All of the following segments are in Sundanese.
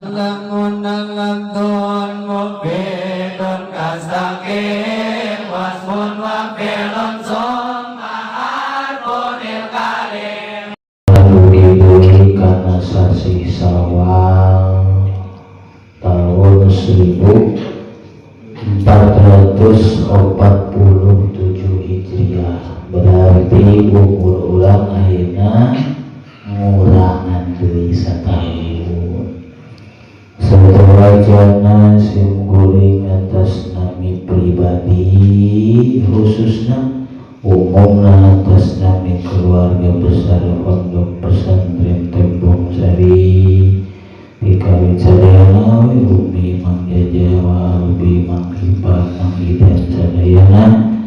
Lamun mubinun kastaqim wasmun wa fi'lun summa harfunil kalim. Lalu diberi karena sasih Sawal tahun 1447 Hijriah, berarti umur urang ayeuna ngurangan deui satahun. Sawajana sim kuring atas nami pribadi, khususnya umumna atas nami keluarga besar Pondok Pesantren Tembong Sari, dikawin sadayana we, Umi, Mang Jaja, wa Albi, Mang Ipa, Mang Idan, sadayana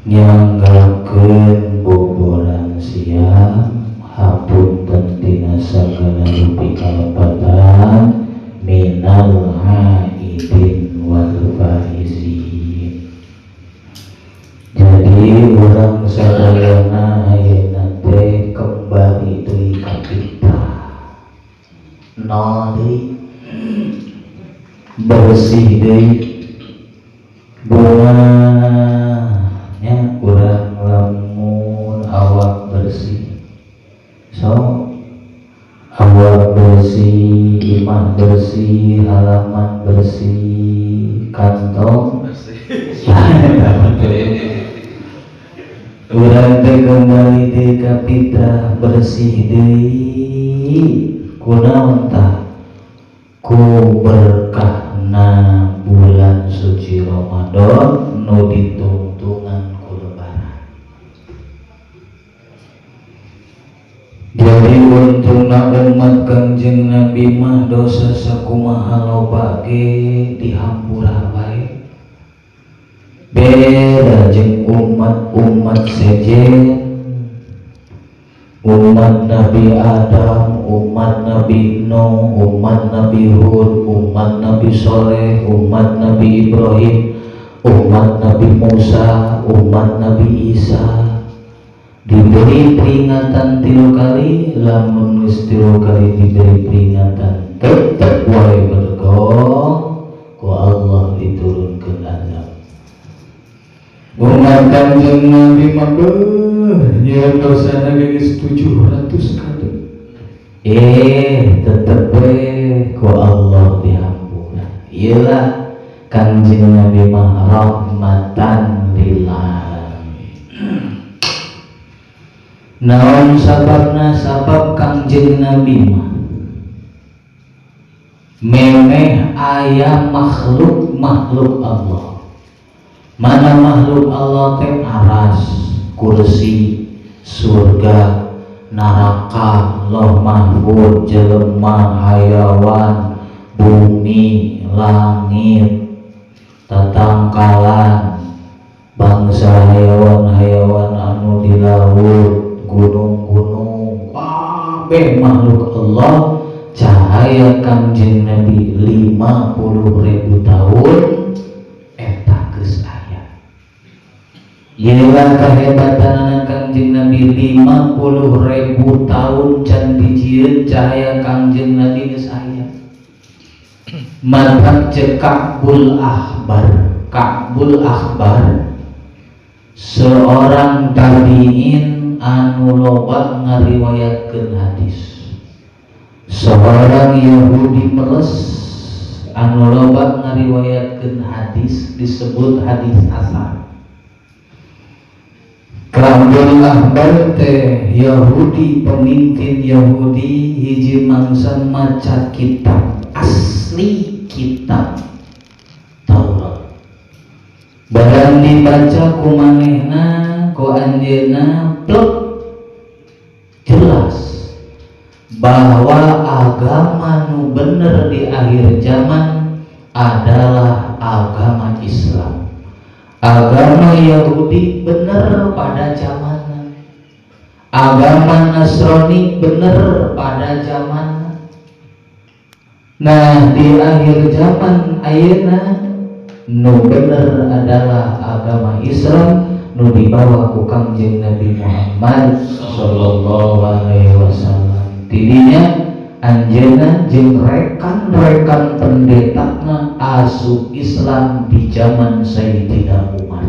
nyanggakeun boboran siang, hapunten tina sagala rupi kalepatan, minal aidin wal faizin. Jadi urang sadayana ayeuna teh kembali deui ka fitrah, nol deui, bersih deui, bungahnya urang lamun awak bersih, so awak bersih, imah bersih, halaman bersih, kantong bersih. Urang teh kembali deui ka fitrah, bersih deui. Kunaon tah? Ku berkahna bulan suci Ramadan nu ditungtungan ku Lebaran. Jadi untungna umat Kangjeng Nabi mah dosa sakumaha loba ge dihampura bae, beda jeung umat-umat sejen, umat Nabi Adam, umat Nabi Nuh, umat Nabi Hud, umat Nabi Soleh, umat Nabi Ibrahim, umat Nabi Musa, umat Nabi Isa. Diberi peringatan 3 kali, lamun geus 3 kali diberi peringatan tetep wae bedegong, ku Allah diturunkeun azab. Umat Kanjeng Nabi mah beuh, nyeun dosana geus 700 kali, tetep we ku Allah dihampura. Iyalah Kanjeng Nabi mah rahmatan lil alamin. Naon sababna? Sabab Kangjeng Nabi mah memeh aya makhluk-makhluk Allah. Mana makhluk Allah teh? Aras, kursi, surga, neraka, Lauh Mahfud, jelema, hayawan, bumi, langit, tatangkalan, bangsa hayawan-hayawan anu di laut, gunung-gunung, kabeh makhluk Allah. Cahaya Kangjeng Nabi 50.000 tahun eta geus aya. Yelah kehebatanana Kangjeng Nabi, 50.000 tahun can dijieun cahaya Kangjeng Nabi geus aya. Madhab ceuk Ka'bul Ahbar, Ka'bul Ahbar seorang tabi'in anu loba ngariwayatkeun hadis, seorang Yahudi meles anu loba ngariwayatkeun hadis, disebut hadis hasan. Ka'bul Ahbar teh Yahudi, pemimpin Yahudi, hiji mangsa maca kitab asli, kitab Taurat. Barang dibaca ku manehna, ku anjeunna plek jelas bahwa agama nu bener di akhir zaman adalah agama Islam. Agama Yahudi bener pada zamannya, agama Nasrani bener pada zamannya. Nah, di akhir zaman ayeuna nu bener adalah agama Islam nu dibawa ku Kangjeng Nabi Muhammad sallallahu alaihi wasallam. Tidinya Anjeunna jeung rekan-rekan pendetana asup Islam di zaman Sayyidina Umar.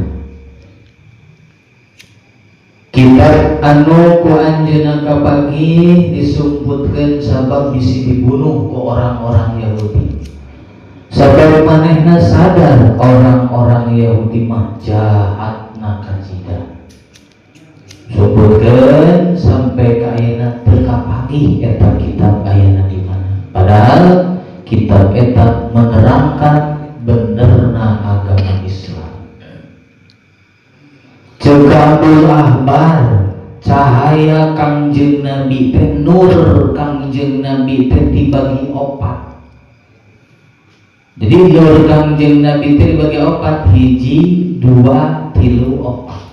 Kitab anu ku anjeunna kapanggih disumputkeun sabab bisi dibunuh ku orang-orang Yahudi. Sabab manehna sadar orang-orang Yahudi mah jahatna kacida. Sumputkeun sampai ka ayeuna teu kapanggih eta kitab ayana di mana. Padahal kitab eta menerangkan benerna agama Islam. Ceuk Abdul Ahbar, cahaya Kangjeng Nabi teh, nur Kangjeng Nabi teh dibagi opat. Jadi nur Kangjeng Nabi teh dibagi opat, hiji, dua, tilu, opat.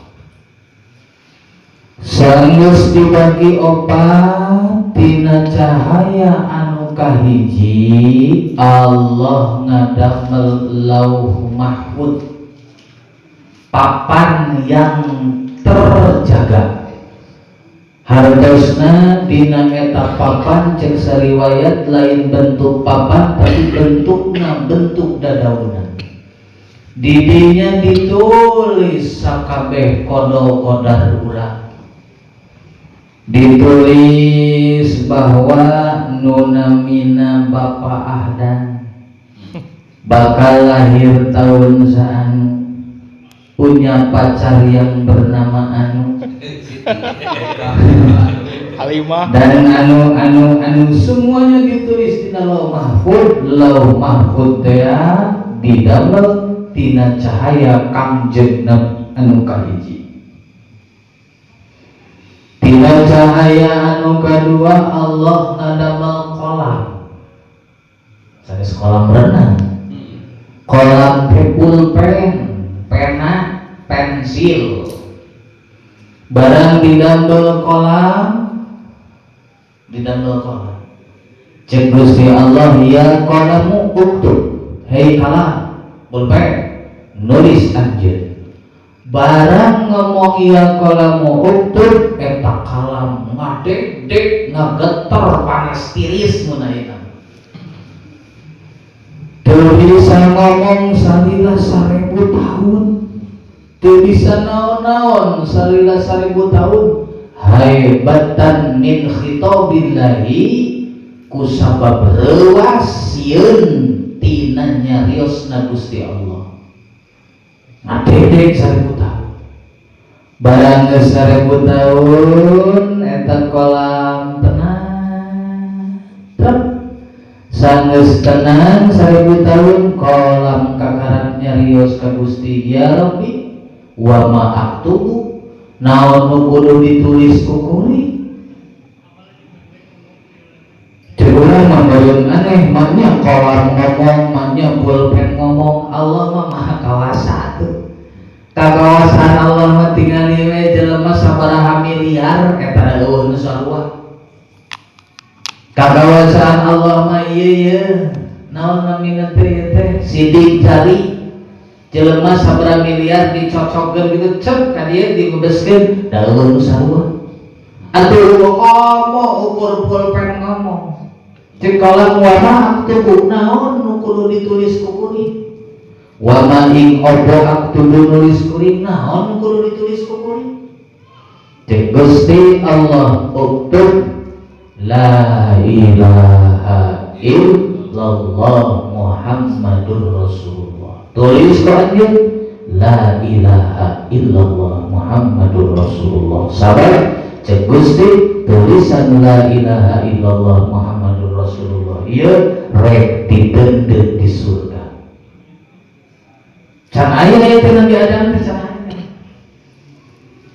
Sanggeus dibagi opat, tina cahaya anu kahiji Allah ngadamel Lauh Mahfud, papan yang terjaga. Hartosna dina eta papan, cek sariwayat, lain bentuk papan tapi bentukna bentuk dadaunan. Didinya ditulis sakabeh qada qadar urang, ditulis bahwa nu namina Bapak Ahdan bakal lahir tahun saanu, punya pacar yang bernama Anu Halimah. Dan anu anu anu, semuanya ditulis di Lauh Mahfud. Lauh Mahfud teh didamel tina cahaya Kangjeng anu kahiji. Tina cahaya anu kadua Allah ngadamel kolam, sanes kolam renang, kolam teh pulpen, pena, pensil. Barang didamel kolam, didamel kolam, cek Gusti Allah, "Ya qalamu uktub." Hei kalam, pulpen, nulis anjeun. Barang ngomong "Ya qalamu uktub", eta kalam ngadeg-deg, ngageter, panas tiris mun ayeuna. Teu bisa ngomong salila 1000 tahun, teu bisa naon-naon salila 1000 tahun, haibatan min khitabillahi, kusabab reuas sieun tina nyariosna Gusti Allah. Ngadedek 1000 tahun. Barang geus 1000 tahun, eta kolam tenang trep. Sanggeus tenang 1000 tahun, kolam kakarak nyarios ka Gusti, "Ya Rabbi, wa ma aktubu?" Naon nu kudu ditulis ku kuring? Cek urang mah meureun aneh, maknya kolam ngomong, maknya pulpen ngomong. Allah mah maha kawasa tuh. Kakawasaan Allah mah tingali we jelema sabaraha miliar eta euweuh nu sarua. Kakawasaan Allah mah ieu ye, naon namina teh, ieu teh sidik jari jelema sabaraha miliar dicocokkeun gitu, cep ka dieu dibebeskeun, da euweuh nu sarua. Atuh ngomong ukur pulpen ngomong. Cek kolam, "Wa ma aktubu?" Naon nu kudu ditulis ku kuring? "Wa ma ing opo aktubu nulis kuring?" Naon nu kudu ditulis ku kuring? Cek Gusti Allah, "Uktub la ilaha illallah Muhammadur Rasulullah." Tulis kok anjeun la ilaha illallah Muhammadur Rasulullah. Sabar, cek Gusti, tulisan la ilaha illallah Muhammadur Rasulullah ieu rek didendeng di surga. Can aya ieu teh Nabi Adam teh can aya.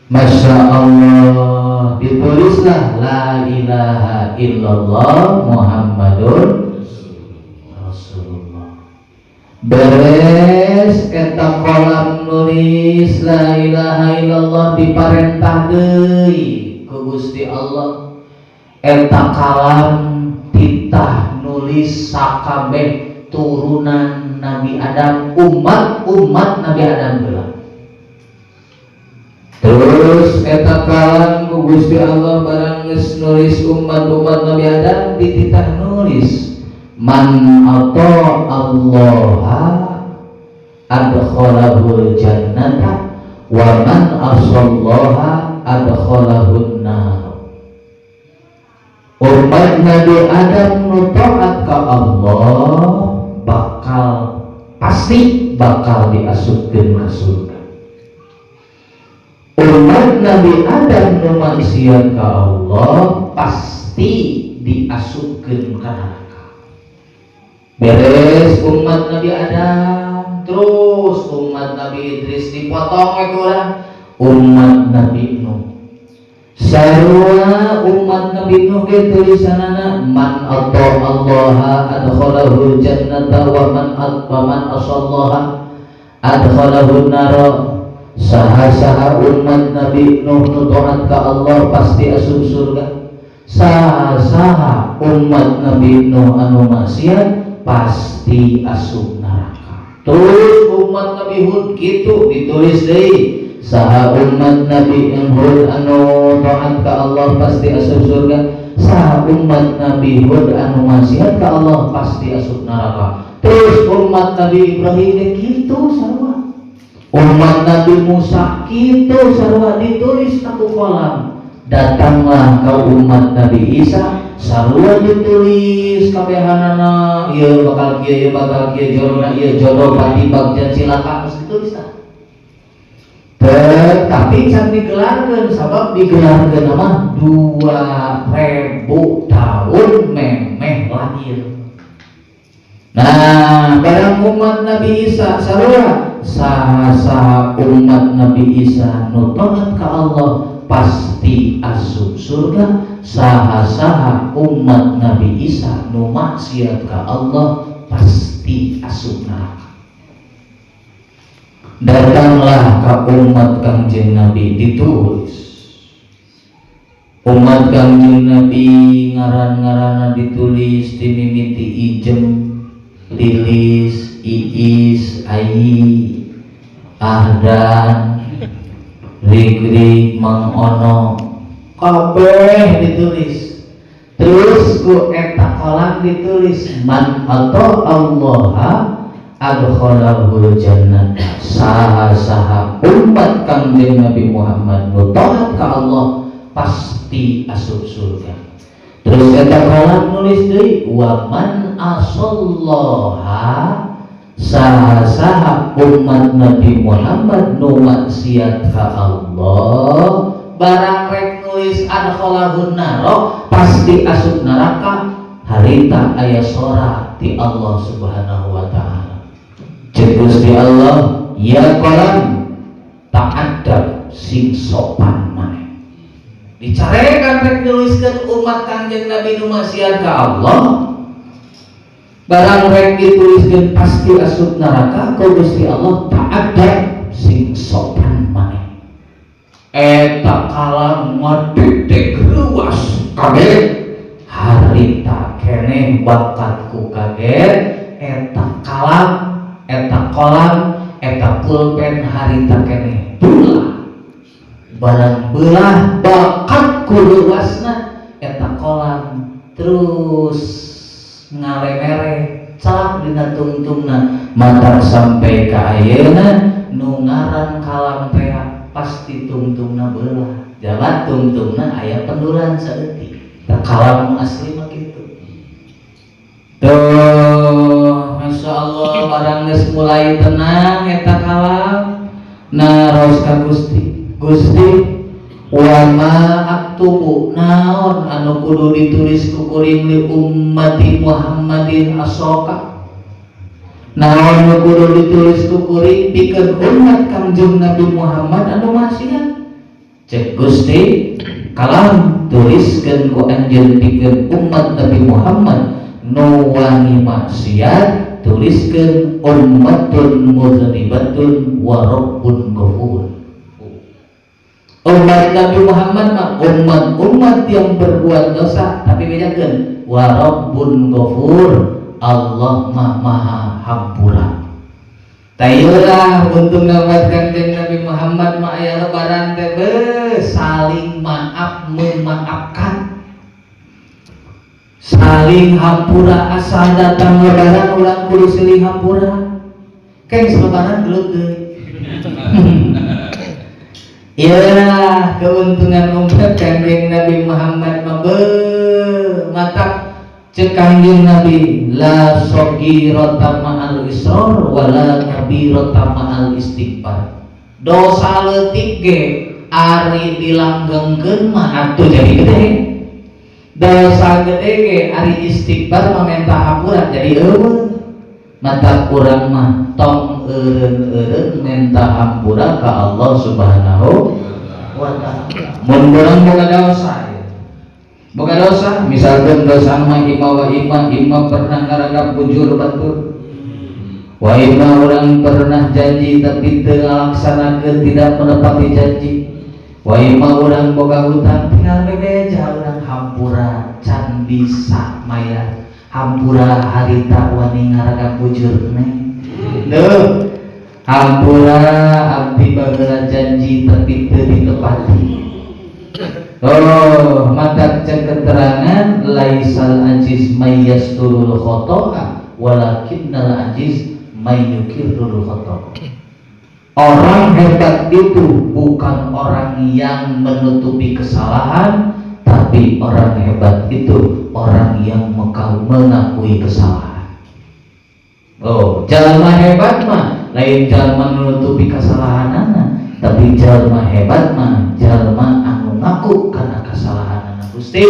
Masya Allah, ditulislah la ilaha illallah Muhammadur Rasulullah. Beres eta kolam nulis la ilaha illallah, diparentah deui ku Gusti Allah, eta kalam titah nulis sakabeh turunan Nabi Adam, umat-umat Nabi Adam heula. Terus eta kalam ku Gusti Allah, barang geus nulis umat-umat Nabi Adam, dititah nulis man ata Allah adkhalahul jannata wa man asallaha adkhalahun nar. Umat Nabi Adam nu taat ka Allah bakal pasti bakal diasupkeun ka surga. Umat Nabi Adam nu maksiat ka Allah pasti diasupkeun ka neraka. Beres umat Nabi Adam, terus umat Nabi Idris, dipotong we ku urang umat Nabi Nuh. Sarua umat Nabi Nuh ge tulisanana man ata Allah adkhalahul jannata wa man asallaha adkhalahun nar. Saha-saha umat Nabi Nuh nu taat ka Allah pasti asup surga, saha-saha umat Nabi Nuh anu maksiat pasti asup neraka. Terus umat Nabi Hud gitu, ditulis deui, saha umat Nabi Hud anu taat ka Allah pasti asup surga, saha umat Nabi Hud anu maksiat ka Allah pasti asup neraka. Terus umat Nabi Ibrahim gitu sarua, umat Nabi Musa gitu sarua, ditulis ku kolam. Datanglah ke umat Nabi Isa, sarua ditulis kabehanana, ieu bakal kieu, ieu bakal kieu, jodohna ieu, jodoh pati bagja cilaka, geus ditulis tah. Tetapi can digelarkeun, sabab digelarkeun mah 2000 tahun memeh lahir. Nah, barang umat Nabi Isa sarua, saha-saha umat Nabi Isa nu taat ka Allah pasti asup surga, saha-saha umat Nabi Isa nu maksiat ka Allah pasti asup neraka. Datanglah ke umat Kangjeng Nabi, ditulis umat Kangjeng Nabi, ngaran-ngarana ditulis dimimiti Ijem, Lilis, Iis, Ayi, Ahdan, Rik-rik, Mang Ono, kabeh ditulis. Terus ku eta kolam ditulis man ata Allah adkhalahul jannah, saha-saha umat Kangjeng Nabi Muhammad nu taat ka Allah pasti asup surga. Terus eta kolam nulis deui wa man asallaha, saha-saha umat Nabi Muhammad nu maksiat ka Allah, barang rek nulis adkhalahun naro, pasti asup neraka, harita aya sora ti Allah Subhanahu wa Ta'ala. Cek Gusti Allah, "Ya kolam, ta'addab, sing sopan maneh." Dicarekan rek nuliskeun umat Kangjeng Nabi nu maksiat ka Allah, barang rek dituliskeun pasti asup neraka, ku Gusti Allah, "Ta'addab, sing sopan maneh." Eta kalam ngadedek luas, kaget harita keneh, bakat ku kaget eta kalam, eta kolam, eta pulpen harita keneh belah. Barang belah, bakat ku luasna eta kolam, terus ngalemere calak dina tungtungna, matak sampai ka ayeuna nu ngaran kalam teh pasti tungtungna belah, jalan tungtungna aya pendulan saeutik. Tah, kalam asli mah kitu tuh. Masya Allah, barang geus mulai tenang eta kalam, naros ka Gusti, "Gusti, wa ma aktubu, naon anu kudu ditulis ku kuring li ummati Muhammadin asoka, naon nu kudu ditulis ku kuring pikeun umat Kangjeng Nabi Muhammad anu maksiat?" Cek Gusti, "Kalam, tuliskeun ku anjeun pikeun umat Nabi Muhammad nu wani maksiat, tuliskeun ummatun mudznibatun wa rabbun ghafur." Umat Nabi Muhammad mah umat-umat yang berbuat dosa, tapi bedakeun wa rabbun ghafur, Allah mah maha hampura. Tayeulah untung umat Kanjeng Nabi Muhammad mah aya lebaran teh saling maaf memaafkan, saling hampura. Asal datang lebaran urang kudu silih hampura. Kayak lebaran gelut deui. Ya, keuntungan umat Kanjeng Nabi Muhammad mah matak cek Kanjeng Nabi, la shogirota ma'al isror wala kabirota ma'al istighfar. Dosa leutik ge ari dilanggengkeun mah atuh jadi gede, dosa gede ge ari istighfar mah menta hampura jadi eueuh. Matak urang mah tong eureun-eureun menta hampura ka Allah Subhanahu wa Ta'ala. Mun urang boga dosa ya. Boga dosa, misalkan dosa mah ima wa ima, ima pernah ngaragap bujur batur, wa ima urang pernah janji tapi teu ngalaksanakeun, tidak menepati janji, wa ima urang boga hutang, tinggal bebeja urang hampura can bisa mayar, hampura harita wani ngaragap bujur neng. Duh, hampura abdi baheula janji tapi teu ditepati. Oh, mata cek keterangan, laisal ajiz may yasturul khoto'a walakinnal ajiz may yukirrul khoto'. Orang hebat itu bukan orang yang menutupi kesalahan, tapi orang hebat itu orang yang mengakui kesalahan. Oh, jalma hebat mah lain jalma menutupi kesalahan, tapi jalma hebat mah jalma anu ngaku kana kesalahan. Gusti,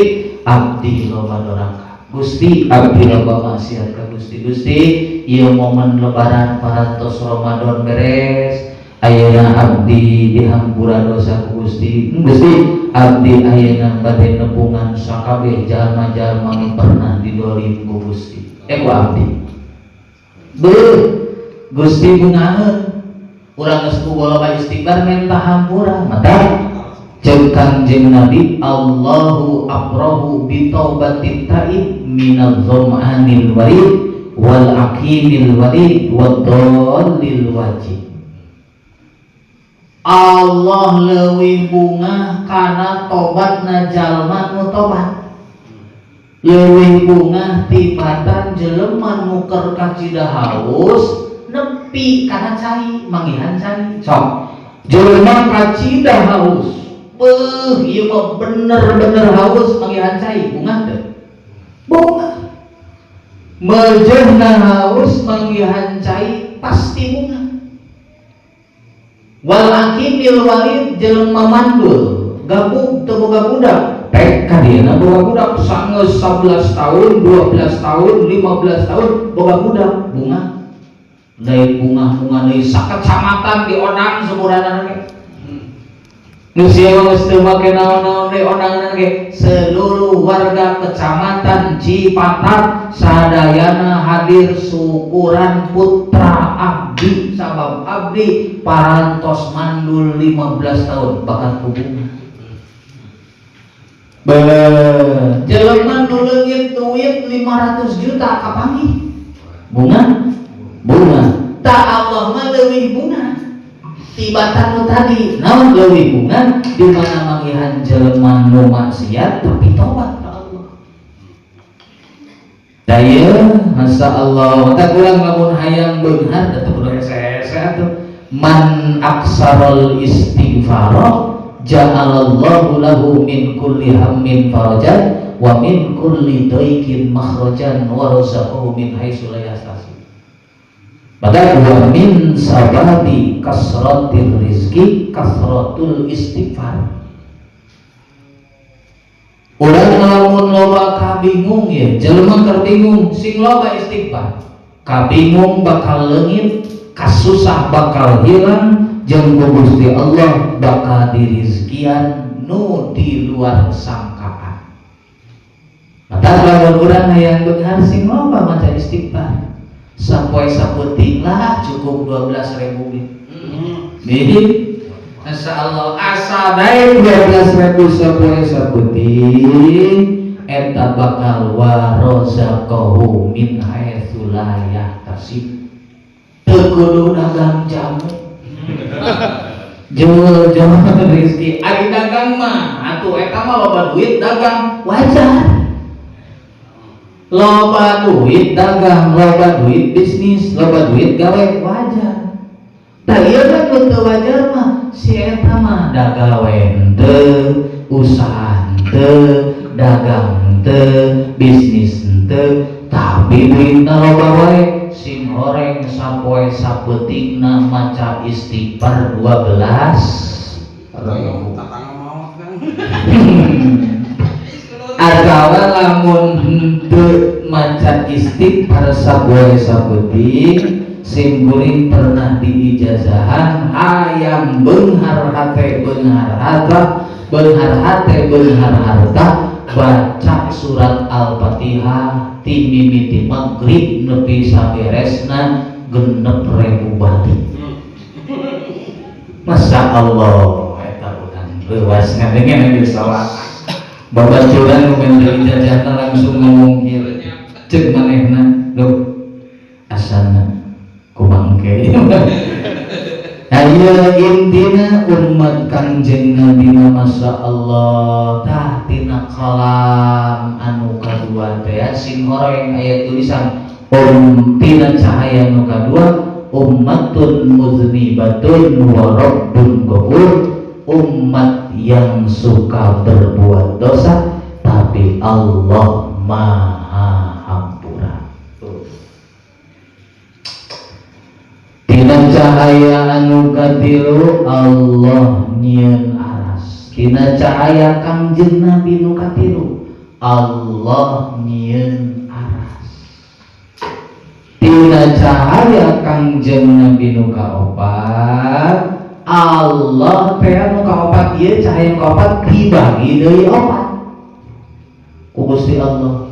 abdi loba doraka, Gusti, abdi loba maksiat ka Gusti. Gusti, ieu momen lebaran parantos Ramadan beres, ayeuna abdi dihampura dosa ku Gusti. Gusti, abdi ayeuna bade nepungan sakabeh jalma-jalma nu pernah didolim ku Gusti, ku abdi. Beuh, Gusti bungaheun urang geus ku loba istighfar menta hampura. Mata ceuk Kanjeng Nabi, Allahu afrahu bi taubatit taib minadz dzam'anil warid wal aqimil walid wad dallil wajib. Allah leuwih bungah kana tobatna jalma nu tobat, leuwih bungah tibatan jelema nu keur kacida haus nepi kana cai, manggihan cai. Sok jelema kacida haus, beuh, ieu mah bener-bener haus, manggihan cai, bungah teu? Bungah. Mejehna haus manggihan cai pasti bungah. Wal aqimil walid, jelema mandul gabug teu boga budak, pek ka boga budak sangeus 11 tahun, 12 tahun, 15 tahun boga budak, bungah lain? Bungah-bungah deui sakecamatan diondang syukuranana ge. Nu sia geus teu make naon-naon deui, ondangan ge seluruh warga Kecamatan Cipatat sadayana hadir syukuran putra abdi sabab abdi parantos mandul 15 tahun, bakal kubunga. Jelema nu leungit duit 500 juta kapanggih, bungah? Bungah. Tak, Allah mah leuwih bungah tibatan nu tadi. Naon leuwih bungah? Di mana manggihan jelema nu maksiat tapi tobat ka Allah. Daya, Masya Allah, tak kurang lamun hayang beunghar tetep kudu hese-hese atuh. Man aksarul istighfar ja'alallahu lahu min kulli hammin farajan wa min kulli dhaiqin makhrajan wa razaqahu min haitsu la yahtasib. Maka wa min sababi kasratir rizki kasratul istighfar. Urang lamun loba kabingung ya, jelema keur bingung sing loba istighfar. Kabingung bakal leungit, kasusah bakal hilang, jeung ku Gusti Allah bakal dirizkian nu di luar sangkaan. Maka lamun urang hayang beunghar sing loba maca istighfar. Sampai saeutik lah, cukup 12.000 ge. Jadi Masya Allah, asa daek 12.000 sapoe saeutik eta bakal warozaqahu min haitsu la yahtasib. Teu Teu kudu dagang jamu. Jual jual rezeki. Ari dagang mah atuh eta mah loba duit dagang wajar. Loba duit dagang, loba duit bisnis, loba duit gawe wajar. Tah ieu kan nu teu wajar mah si eta mah da gawe henteu, usaha henteu, dagang henteu, bisnis henteu, tapi duitna loba wae. Sing horeng sapoe sapeutingna maca istighfar 12 ribu. Atawa lamun henteu maca istighfar sapoe sapeuting, sim kuring pernah diijazahan hayang beunghar hate beunghar harta, beunghar hate beunghar harta, baca surat Al-Fatihah ti mimiti maghrib nepi saberesna 6.000 balik. Masya Allah, eta urang leuwas ngadengin geus salah. Babaturan nu minta ijazahna langsung ngomong kieu. Ceuk manehna, duh asana kumaha engke. Ayo intina umat Kangjeng Nabi Masya Allah. Tah tina kalam anu kadua teh sing horeng aya tulisan tina cahaya nu kadua ummatun muznibatun wa rabbun ghafur, umat yang suka berbuat dosa tapi Allah Maha Hampura. Tina cahaya anu katilu Allah nyieun aras. Tina cahaya Kangjeng Nabi nu katilu Allah nyieun aras. Tina cahaya Kangjeng Nabi nu kaopat Allah teh nu kaopat ieu cahaya nu kaopat dibagi deui opat ku Gusti Allah.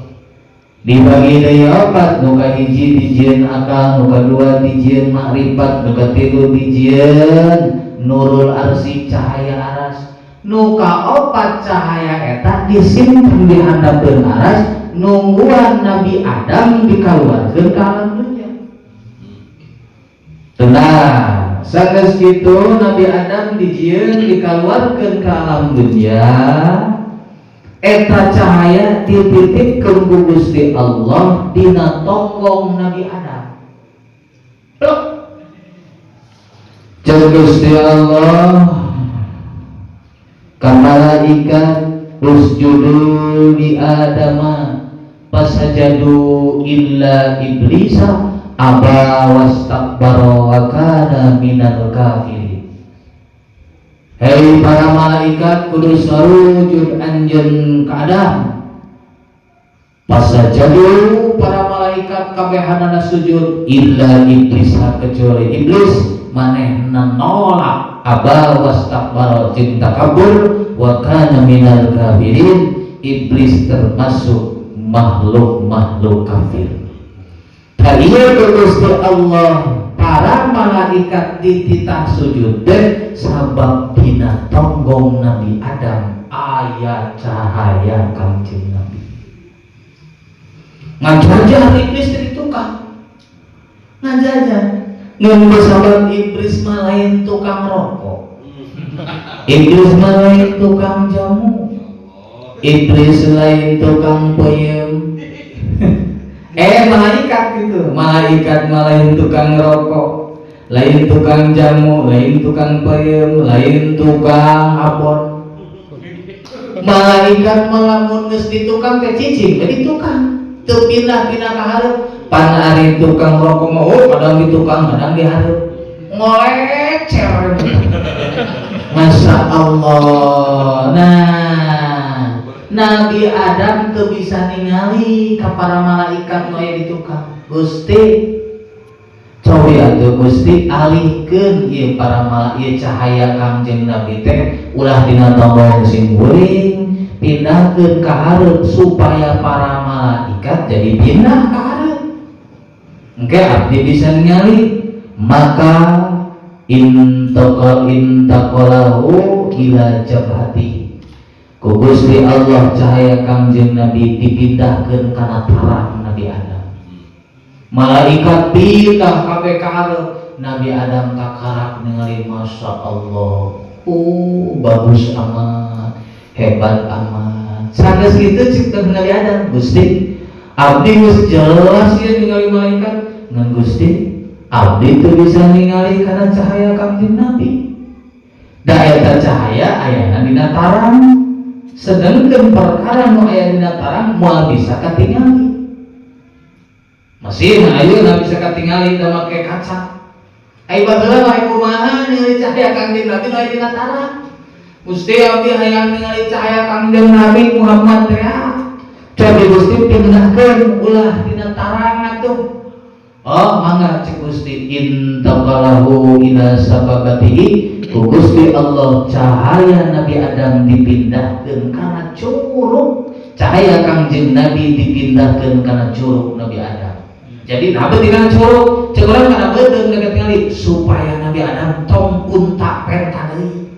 Dibagi deui opat, nu kahiji dijieun akal, nu kadua dijieun makrifat, nu katilu dijieun nurul arsy cahaya aras, nu kaopat cahaya eta disimpen di handapeun aras nungguan Nabi Adam dikaluarkeun ka alam dunya. Tenang, sanggeus kitu Nabi Adam dijieun dikaluarkeun ka alam dunya, eta cahaya dititipkeun ku Gusti Allah dina tonggong Nabi Adam. Plok. Ceuk Gusti Allah ka malaikat usjudu li adama fasajadu illa iblisa aba wastakbara wa kana minal kafirin. Hei para malaikat kudu sarujud anjeun ka Adam. Fasajadu para malaikat kabehanana sujud illa iblis kecuali iblis manehna nolak aba wastakbara jeung takabur wa kana minal kafirin. Iblis termasuk makhluk-makhluk kafir. Ieu Gusti Allah para malaikat dititah sujud teh sabab dina tonggong Nabi Adam aya cahaya Kangjeng Nabi. Ngajajah iblis dari tukang. Ngajajah. Nunggu sabab iblis mah lain tukang rokok. Iblis mah lain tukang jamu. Iblis lain tukang peyem. Malaikat gitu, malaikat mah lain tukang rokok, lain tukang jamu, lain tukang peyem, lain tukang abon. Malaikat mah lamun geus di tukang teh cicing jadi tukang, teu pindah-pindah ka hareup. Pan ari tukang rokok mah oh kadang di tukang, kadang di hareup. Ngolecer. Masya Allah. Nah, Nabi Adam teu bisa ningali ka para malaikat nu aya di tukang. Gusti, cobi atuh Gusti alihkeun ieu para malaikat cahaya Kangjeng Nabi teh ulah dina tonggong sing kuring, pindahkeun ka hareup supaya para malaikat jadi pindah ka hareup. Engke abdi bisa ningali, maka intaqal intaqalahu ila jabhati. Ku Gusti Allah cahaya Kangjeng Nabi dipindahkeun kana tarang Nabi Adam. Malaikat pindah kabeh ka hareup. Nabi Adam kakarak ningali, Masya Allah, oh bagus amat, hebat amat. Sanes kitu cek Nabi Adam, Gusti, abdi geus jelas ya ningali malaikat, ngan Gusti abdi teu bisa ningali karena cahaya Kangjeng Nabi. Da eta cahaya ayana dina tarang, sedangkan perkara nu aya dina tarang moal bisa katingali. Masih ayeuna bisa katingali da make kaca. Ai baheula mah kumaha ningali cahaya Kangjeng Nabi nu aya dina tarang? Gusti, abdi hayang ningali cahaya Kangjeng Nabi Muhammad teh. Coba Gusti pindahkeun, ulah dina tarang atuh. Oh mangga, cek Gusti. Intaqalahu ila sababatihi, ku Gusti Allah cahaya Nabi Adam dipindahkeun kana curuk, cahaya Kangjeng Nabi dipindahkeun kana curuk Nabi Adam. Jadi nabi tinggal curuk, cek urang kana beuteung dekat supaya Nabi Adam tong unta penta deui.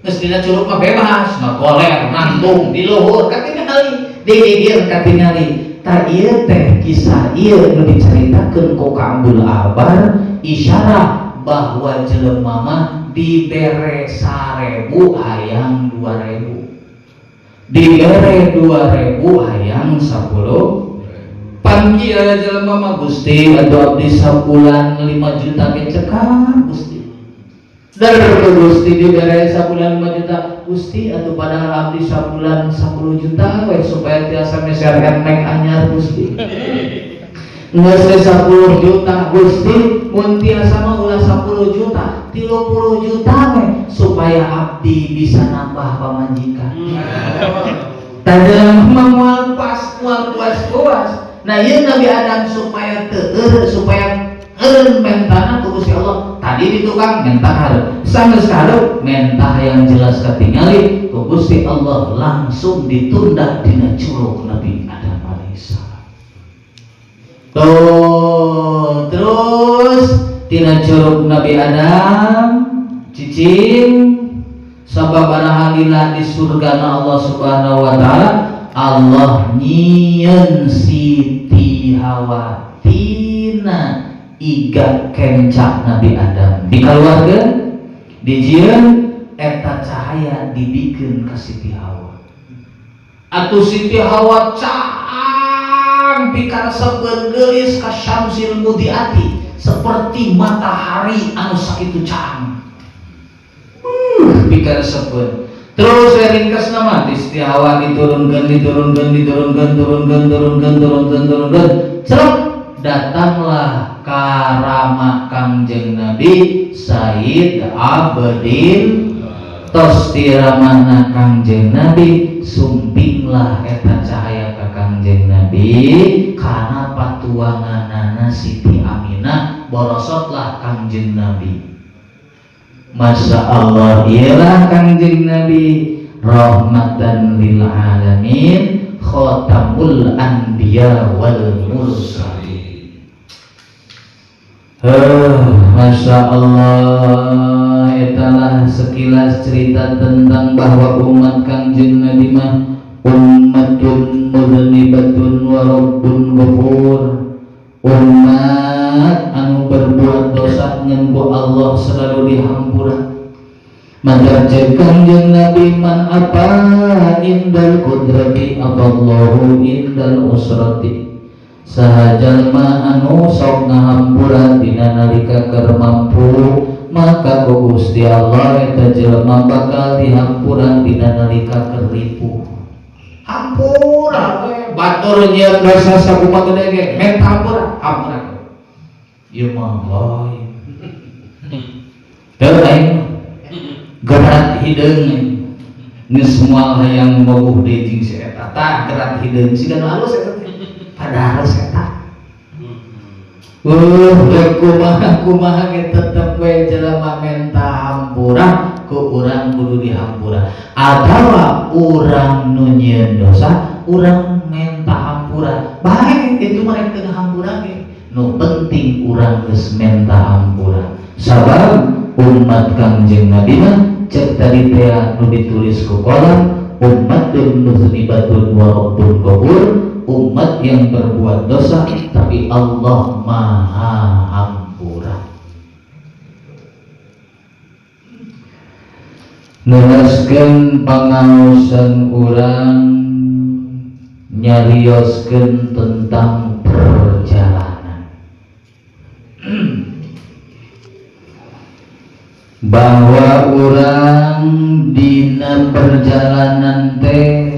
Geus dina curuk mah bebas, ngagoler, nangtung di luhur katingali, di gigir katingali. Tah, ieu teh kisah ieu nu dicaritakeun ku Ka'bul Ahbar, isyarat bahwa jelema mah dibere 1000 hayang 2000, dibere 2000 hayang 10. Pan kieu jelema mah, Gusti atuh abdi sabulan 5 juta ge cekap Gusti. Dar Gusti dibere sabulan 5 juta, Gusti atuh padahal abdi sabulan 10 juta we supaya tiasa meser NMAX anyar Gusti. Geus 10 juta Gusti, mun tiasa mah ulah 10 juta, 30 juta we supaya abdi bisa nambah pamajikan. Tah, mah moal pas, moal puas-puas. Nah, ieu Nabi Adam supaya teu, supaya eureun mentana ku Gusti Allah. Tadi di tukang menta hareup, sanggeus hareup menta yang jelas katingali, ku Gusti Allah langsung ditunda dina curuk Nabi Adam alaihissalam. Tuh, terus tina curuk Nabi Adam cicing sababaraha lila di surga Allah Subhanahu wa taala. Allah nyieun Siti Hawa tina iga kencak Nabi Adam, dikaluarkeun, dijieun, eta cahaya dibikeun ka Siti Hawa. Atuh Siti Hawa caang pikaresepeun, geulis kasyamsil mudiati, seperti matahari anu sakitu caang, pikaresepeun. Terus saya ringkas nama Siti Hawa diturunkan, diturunkan, diturunkan, turunkan, turunkan, turunkan, turunkan, cerok datanglah karama Kangjeng Nabi Said Abdin. Tos tiramana Kangjeng Nabi, sumpinglah eta cahaya ka Kangjeng Nabi karena patuanganana Siti Aminah, borosotlah Kangjeng Nabi. Masya Allah, ialah Kangjeng Nabi rahmatan lil alamin, khatamul anbiya wal mursalin. Masya Allah, itulah sekilas cerita tentang bahwa umat Kangjeng Nabi mah ummatun mudnibatun wa rabbun ghafur, umat anu berbuat dosa ngan ku Allah selalu dihampura. Maka cek Kangjeng Nabi, man afa indal qudrati afallahu indal usrati. Saha jalma anu sok ngahampura dina nalika keur mampu, maka ku Gusti Allah eta jelema bakal dihampura dina nalika keur ripuh. Hampura we batur nyieun dosa sakumaha gede ge, menta hampura, hampura. Ieu mah lain teu, aing gerat hideung, geus moal hayang bogoh deui jeung si eta. Tah, gerat hideung siga nu alus eta teh, padahal eta rek kumaha kumaha ge tetep we jelema menta hampura ku urang kudu dihampura. Atawa urang nu nyieun dosa, urang menta hampura bae, itu mah rek teu ngahampura ge, nu penting urang geus menta hampura. Sabab umat Kangjeng Nabi mah cek tadi teh nu ditulis ku kolam, ummatun muznibatun wa rabbun ghafur. umat yang berbuat dosa, tapi Allah Maha Hampura. Neraskeun pangaosan urang nyarioskeun tentang perjalanan, bahwa urang dina perjalanan teh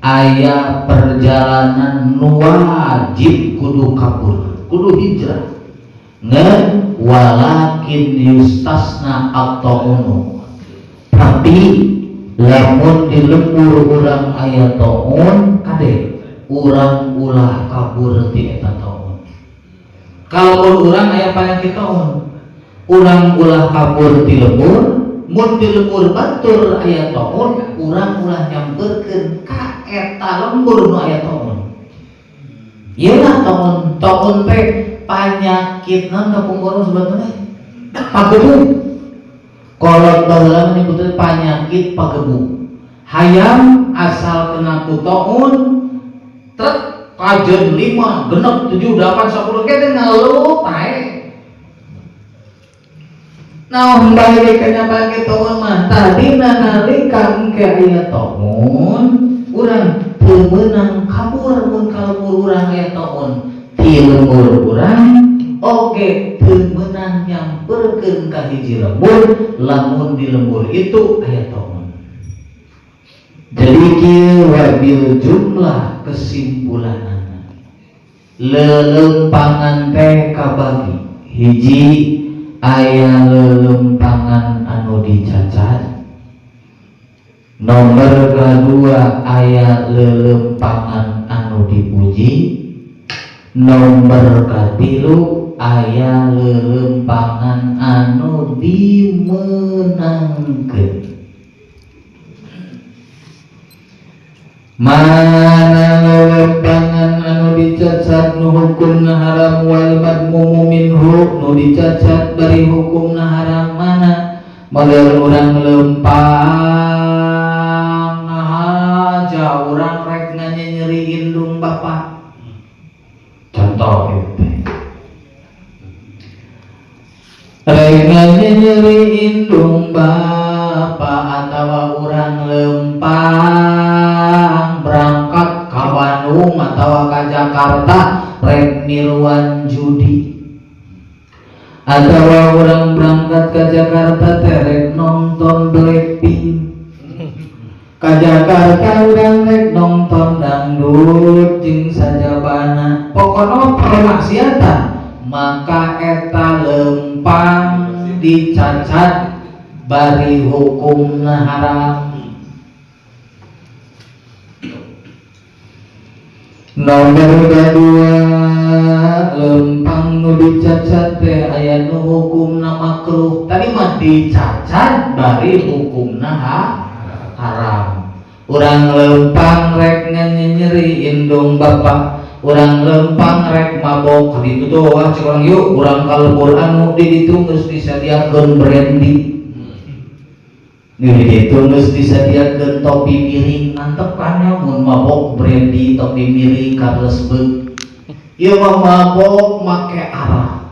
aya perjalanan nu wajib kudu kabur, kudu hijrah. Ngan walakin yustasna at-ta'unu, tapi lamun di lembur urang aya taun kade urang ulah kabur ti eta taun. Kalau urang aya panyakit taun, urang ulah kabur ti lembur. Mun di lembur batur aya taun, urang ulah nyamperkeun ka eta lembur nu aya taun. Ieu lah taun, taun teh panyakit naon kapungkur sebetulna pagebu. Kolot baheula menyebutnya panyakit pagebu. Hayam asal kena ku taun trek kajen 5, 6, 7, 8, 10 kete ngeluh pae. Nah, balik kana panyakit taun mah tadi nalika engke aya taun, urang teu meunang kabur mun ka lembur urang aya taun. Ti lembur urang oge teu meunang nyamperkeun ka hiji lembur lamun di lembur itu aya taun. Jadi kieu wabil jumlah kesimpulanana lelempangan teh kabagi hiji aya lelempangan anu dicacat, nomor kedua aya lelempangan anu dipuji, nomor katilu aya lelempangan anu dimenangkeun. Mana lelempangan anu dicacat nu hukumna haram wal madmumu minhu, nu dicacat bari hukumna haram mana? Model urang lempang aja urang rek nganyeri indung bapak. Contoh gitu teh. Rek nganyeri indung bapak atawa urang lempang berangkat ka Bandung atawa ka Jakarta rek miluan judi, atawa urang berangkat ka Jakarta teh rek nonton Blackpink, ka Jakarta urang rek nonton dangdut jeung sajabana, pokona permaksiatan, maka eta lempang dicacat bari hukumna haram. Nomor kedua lempang nu dicacat teh aya nu hukumna makruh. Tadi mah dicacat bari hukumna haram. Urang lempang rek nyeri indung bapak, urang lempang rek mabok di ditu wah cek urang yuk urang ka lembur anu di ditu geus disadiakeun brandy, di ditu geus disadiakeun topi miring, mantep kan ya mun mabok brandy topi miring Carlsberg. Ieu mah mabok make arah,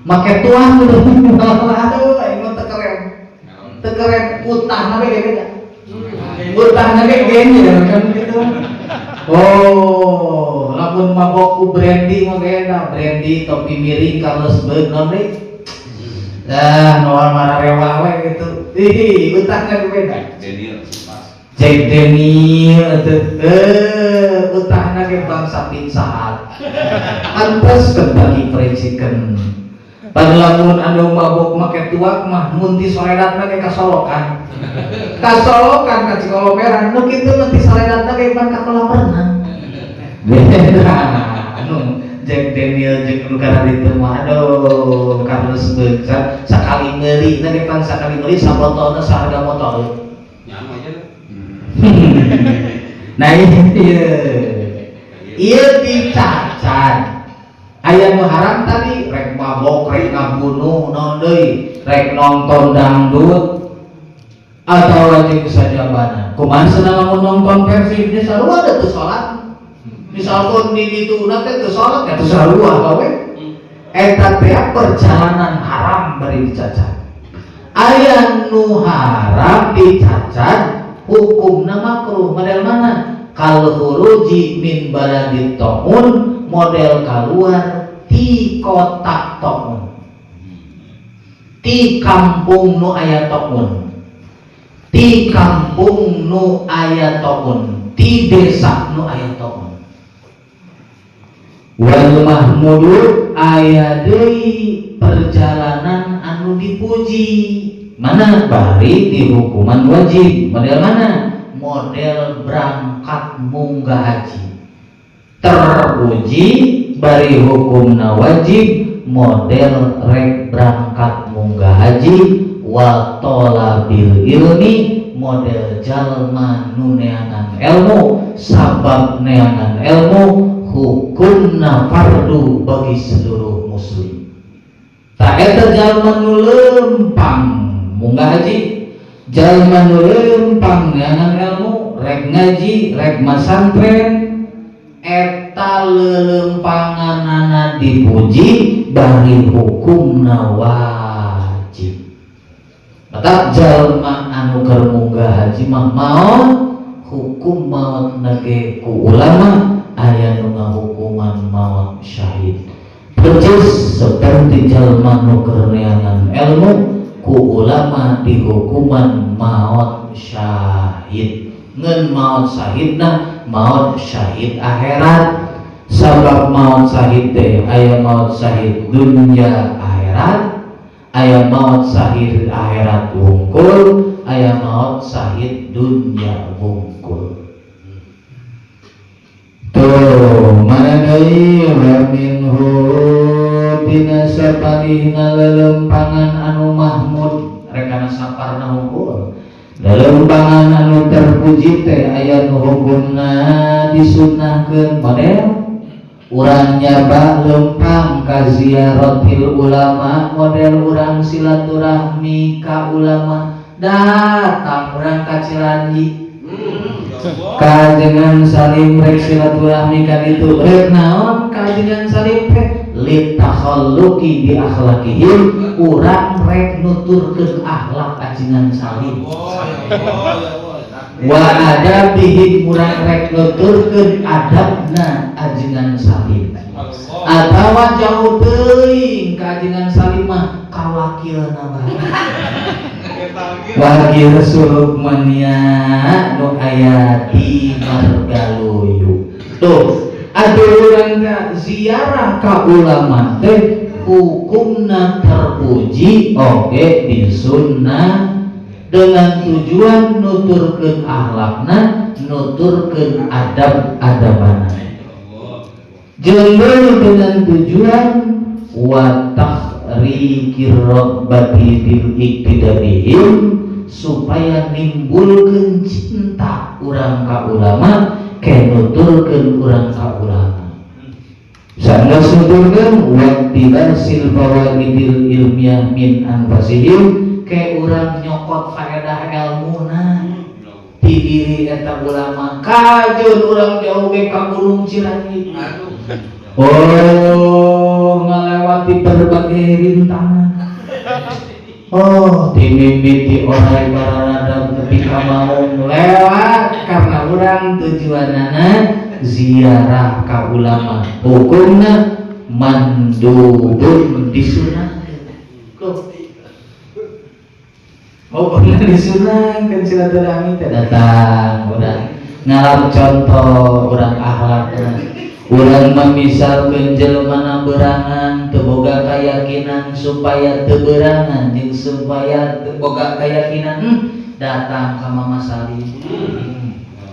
make tuang gitu. Aduh aing mah teu keren, teu keren utahna ge beda, utahna ge gini ya kan gitu. Oh, lamun mabok ku brandy mah beda, brandy topi miring Carlsberg naon deui? Dah, noal mararewah we gitu. Ih, utahna ge beda. Daniel pas. Jack Daniel teh utahna ge bangsa Pizza Hut. Antes Kentucky Fried Chicken. Pan lamun anu mabok make tuak mah mun ti soledatna ge kasolokan. Kasolokan ka Cikolomeran nu kitu mah ti soledatna ge pan ka kolam renang. Beda anu Jack Daniel jeung nu kararitu mah aduh Carlsberg sakali meuli na ge pan sakali meuli sabotolna saharga motor. Nyamu aja. Nah ieu dicacat. Aya nu haram tadi rek mabok, rek ngabunuh, naon deui, rek nonton dangdut atawa jeung sajabana. Kumaha cenah lamun nonton Persib geus sarua da teu salat. Misalkan di ditu teh teu salat ya teu sarua we. Eta teh perjalanan haram bari dicacat. Aya nu haram dicacat hukumna makruh model mana? Kal khuruji min baladit ta'un, model keluar ti kota ta'un, ti kampung nu aya ta'un, ti kampung nu aya ta'un, ti desa nu aya ta'un. Wal mahmudu aya deui perjalanan anu dipuji, mana bari dihukuman wajib model mana? Model berangkat munggah haji terpuji bari hukumna wajib, model rek berangkat munggah haji. Wa tolabil ilmi, model jalma nu neangan ilmu, sabab neangan ilmu hukumna fardu bagi seluruh muslim. Tak eta jalma nu lempang munggah haji, jalma nu lempang neangan ilmu, rek ngaji rek masantren, eta lelempanganana dipuji bari hukumna wajib. Maka jalma anu keur munggah haji mah maot, hukum maot nage ku ulama aya nu ngahukuman maot syahid, persis seperti jalma nu keur neangan ilmu ku ulama dihukuman maot syahid. Ngan maot syahidna maot syahid akhirat, sabab maot syahid teh aya maot syahid dunia akhirat, aya maot syahid akhirat wungkul, aya maot syahid dunia wungkul. Tuh mana deui? Wa minhu tina sapalihna lelempangan anu mahmud, rekana saparna hungkul. Lelempangan anu terpuji teh aya nu hukumna disunnahkeun, model urang nyaba lempang ka ziaratil ulama, model urang silaturahmi ka ulama. Datang urang ka Ciranji kajengan Salim rek silaturahmi ka ditu, rek naon kajengan Salim teh? Litakhalluqi bi akhlaqihim, urang rek nuturkeun akhlak ajengan Salim, wa adabihim, urang rek nuturkeun adabna ajengan Salim. Atawa jauh teuing ka ajengan Salim mah ka wakilna bae, wakil suluk mania nu aya di Margaluyu. Tuh ada orang ka ziarah ka ulama teh hukumna terpuji oke disunnah dengan tujuan nuturkeun akhlakna, nuturkeun adab-adabana, jeung dengan tujuan wa tahrikir raghbati bil iktidabihim, supaya nimbulkeun cinta urang ka ulama, ke nuturkeun urang ka ulama. Sanggeus nuturkeun, waktibasil fawaidil ilmiah min anfasihim, ke urang nyokot faedah ilmuna ti diri eta ulama. Kajeun urang jauh ge ka Gunung Ciranji, oh ngalewati berbagai rintangan, oh dimimiti orai baradab nepi ka maung lewat, karena urang tujuanana ziarah ka ulama, hukumna mandubun, disunahkeun. Loh, hukumna disunahkeun silaturahmi teh. Datang urang ngalap contoh urang akhlakna. Urang memisalkeun jelema berangan teu boga keyakinan, supaya teu berangan jeung supaya teu boga keyakinan, datang ka Mama Salim.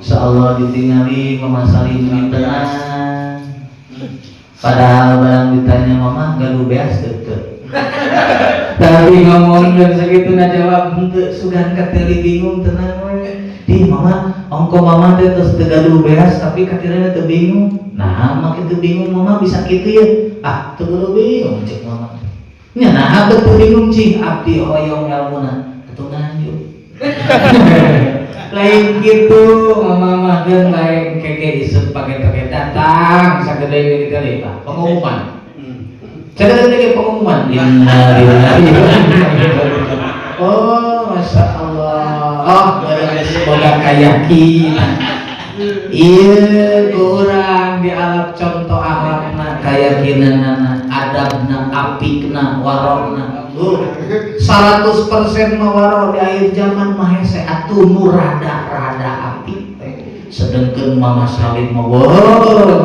Insyaallah ditingali Mama Salim ini tenang, padahal barang ditanya, "Mama gaduh beas teu?" Teu. Tapi ngomong dan segitu jawab henteu, sugan kateli bingung, tenang we. Di mama ongko mama teh terus teu gaduh beas tapi katirana teu bingung. Nah, makin teu bingung mama bisa kitu ya. Ah, teu gaduh bingung cek mama nya. Nah, teu bingung cing, abdi hoyong elmuna atuh nganjuk. Lain gitu, mama mah lain keke isuk pakai-pakai datang sagede ini kali, Pak, pengumuman. Sagede lagi pengumuman. Innalillahi. Oh, masya Allah. Oh, semoga keyakinan. Iya, kurang dialap contoh akhlakna, keyakinanna, adabna, apikna, warokna. 100% mah warok di akhir zaman mah hese atuh nu rada-rada apik teh. Sedengkeun Mama Salim mah, wow,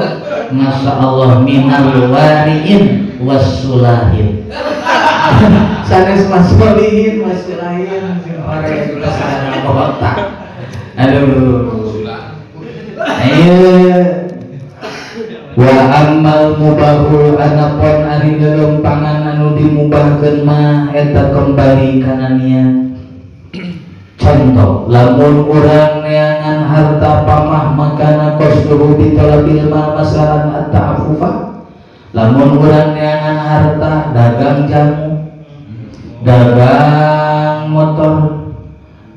masya Allah, minal wariin wassulahin. Sanes masolihin masulahin sing orang kesana kota. Aduh. Ayo. Wa ammal mubahul anapun ari lelempangan anu dimubahkeun mah eta kembali kana niat. Contoh, lamun urang neangan harta pamah makana qasduhu bi talabil mal masalan at-ta'affufa. Lamun urang neangan harta dagang jamu, dagang motor,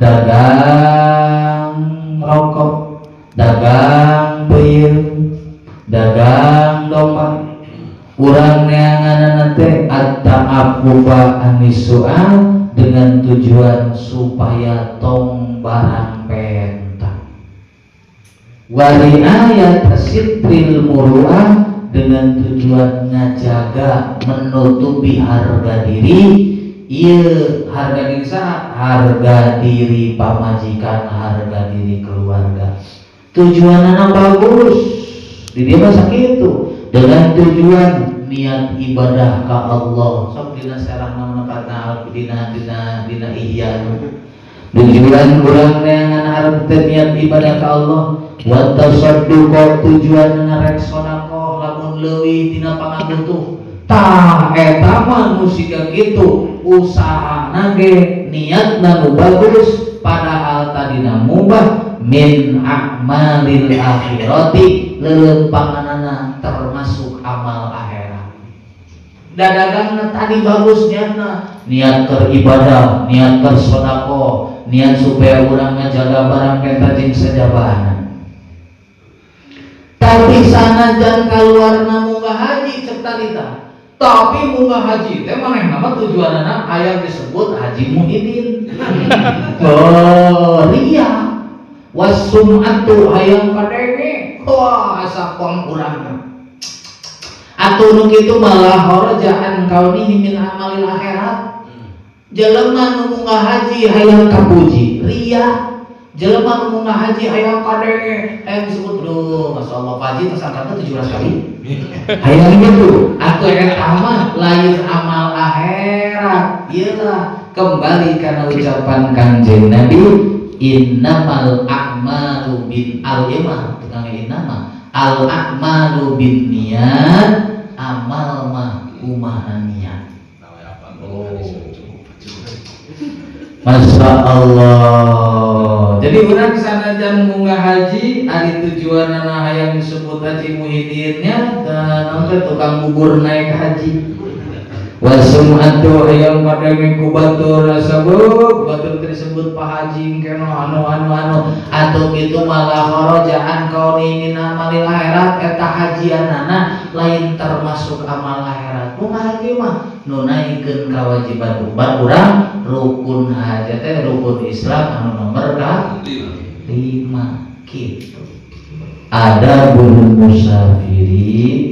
dagang rokok, dagang peuyeum, dagang domba, urang neangan teh at-ta'affufa anis su'al dengan tujuan supaya tong barang penta, wariayat sitril muru'ah dengan tujuan ngajaga menutupi harga diri. Iya, harga diri saha? Harga diri pamajikan, harga diri keluarga. Tujuan bagus di dia masa itu dengan tujuan niat ibadah ka Allah. Sok dina serah nama karena dina dina dina ihya, tujuan urang neangan harta niat ibadah ka Allah, wa tasadduq tujuan rek sedekah lamun leuwih tina pangabutuh. Tah, eta mah nu siga kitu usahana ge niatna nu bagus, padahal tadina mubah, min a'malil akhirati, leuleumpanganana termasuk amal akhirat. Dadagangna tadi bagus niatna, niat keur ibadah, niat keur sedekah, niat supaya urang ngajaga barang penta jeung sajabana. Tapi sanajan kaluarna munggah haji cek tadi tah, tapi munggah haji teh manehna mah tujuanana hayang disebut Haji Muhyiddin. Oh, ria wasum'atu hayang kadenge, wah, asa pong urang. Atuh nu kitu malah kharaja an kaunihi min amalil akhirat. Jelema nu munggah haji hayang kapuji, ria. Jelema nu munggah haji hayang kadenge, hayang disebut, duh, masya Allah, Pak Haji tersangka 17 kali, hayang gitu. Atuh eta mah lain amal akhirat. Iyalah, kembali karena ucapan Kanjeng Nabi, innamal a'malu bin al imah tukang innama al a'malu bin niat, amal mah kumaha niat. Oh. Masya Allah. Jadi urang sanajan munggah haji, ari tujuanana hayang disebut Haji Muhyiddinnya, dan nanti tukang bubur naik haji. Wasum'atu hayang kadenge ku batur, asabuk batur disebut Pak Haji keno anu anu anu. Atau gitu malah kharaja an kauni min amalil akhirat, eta hajianana lain termasuk amal akhirat. Munggah haji mah nu naikeun kewajiban umat urang rukun haji teh rukun Islam anu nomor ka 5 gitu. Ada bulu musafiri.